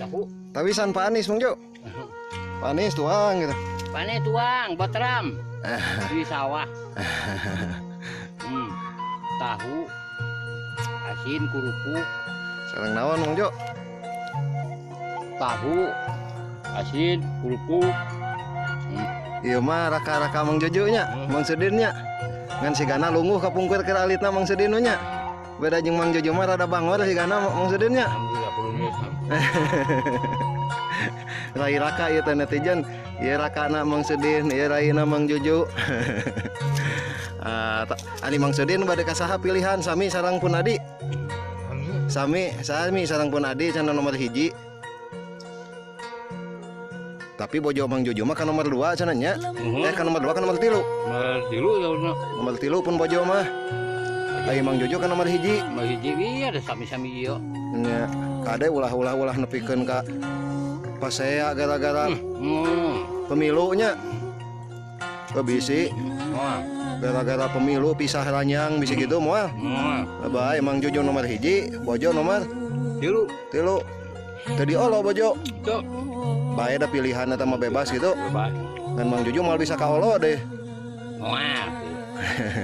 Tahu. Tawisan Pak Anies Mang Jo. Pak Anies tuang gitu. Pak Anies tuang botram di sawah. Tahu asin kerupuk. Sareng naon Mang Jo? Tahu asin kerupuk. Ieu mah raka-raka Mang Jojo nya, Mang Sudin nya. Ngan sigana lungguh kapungkur keur alitna Mang Sudin nya. Beda jeung Mang Jojo mah rada bangor sigana Mang Sudin nya. Rai raka ieu teh netizen, ieu rakana Mang Sudin, ieu raina Mang Jojo. Ani Mang Sudin bade ka saha pilihan sami sareng pun adi? Sami, sami sareng pun adi cenah nomor 1. Tapi bojo Mang Jojo mah ka nomor 2 cenah nya. Ka nomor 2 ka nomor 3. Nomor 3 ya. Nomor 3 pun bojo mah. Ai Mang Jojo ka nomor 1. Nomor 1 iya ada sami-sami ieu. Nya, kade ulah-ulah nepikeun ka pasea gara-gara pemilunya. Bisi. Gara-gara pemilu pisah ranyang bisa gitu moal. Bae Mang Jojo nomor 1, bojo nomor 3. 3. Teu diolo bojo. Bae da pilihan eta mah bebas gitu. Bebas. Dan Mang Jojo moal bisa kaolo deh. Moal.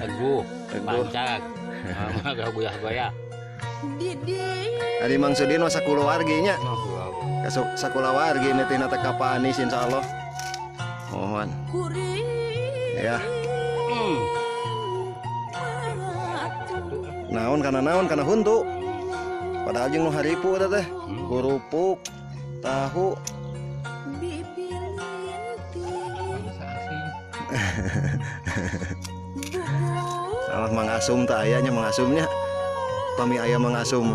Teguh, pancak. Mah goyah-goyah. Ari Mang Sudin mah sakulawargi nya. Sakulawargi netina teh ka Pak Anies insyaallah. Mohon. Ya. Naon kana huntu. Padahal jeung nu haripu eta teh. Kerupuk, tahu. Alah Mang Asum teh aya nya Mang Asumnya. Pami aya Mang Asum.